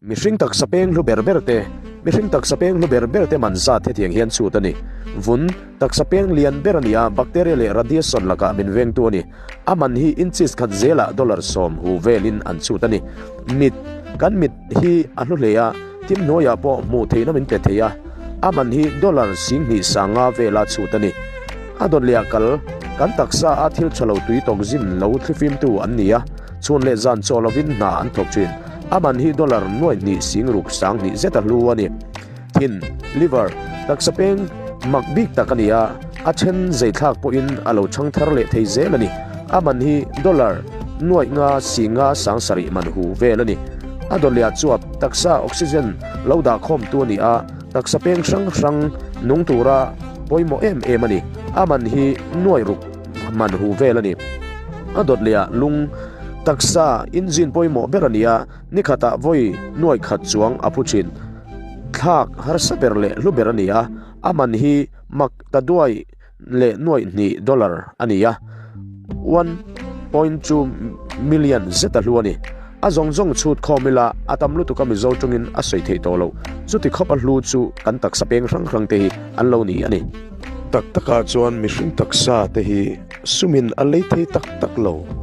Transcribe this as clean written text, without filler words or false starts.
Mihring taksa peng hlu ber ber te, Mihring taksa peng hlu ber ber te man zat hetiang hian chhut a ni. Vun, taksa peng lian ber a ni a, bacteria leh radiation lakah min vengtu a ni. A man hi inches khat zelah dollar 10 hu velin an chhut a ni. Mit, Kan mit hi a hlu hle a, thim hnuaiah pawh hmuh theihna min pe thei a, a man hi dollar 25 sanga vela chhut a ni. A dawt leh a kal, Kan taksa a thil tha lo tui tawkzin lo thlifimtu an ni a, chhun leh zan chaw lovin hna an thawk thin. A man hi dollar 2,000 sing ruk 2000 zet a hlu a ni. Thin, liver, taksa peng mak bik tak a ni a, a then zeithlak pawhin a lo chhang thar leh thei zel a ni. A man hi dollar 500 singa 7000 man hu vel a ni. A dawleh chuap taksa oxygen lo dah khawmtu a ni a, taksa peng hrang hrang nung tura pawimawh em em a ni. A man hi 600 man hu vel a ni. A dawt leh ah lung taksa engine pawimawh ber a ni a, ni khatah vawi 100 chuang a phu thin. Thlak harsa ber leh hlu ber a ni a, a man hi mak ta duai leh 2.5 dollar a ni a, 1.2 million zet a hlu a ni. A zawng zawng chhut khawm ila a tam lutuk a Mizo tawngin a sawi theih tawh loh. Chuti khawp a hlu chu kan taksa peng hrang hrang te hi an lo ni a ni. Tak takah chuan mihring taksa te hi sumin a lei thei tak tak lo.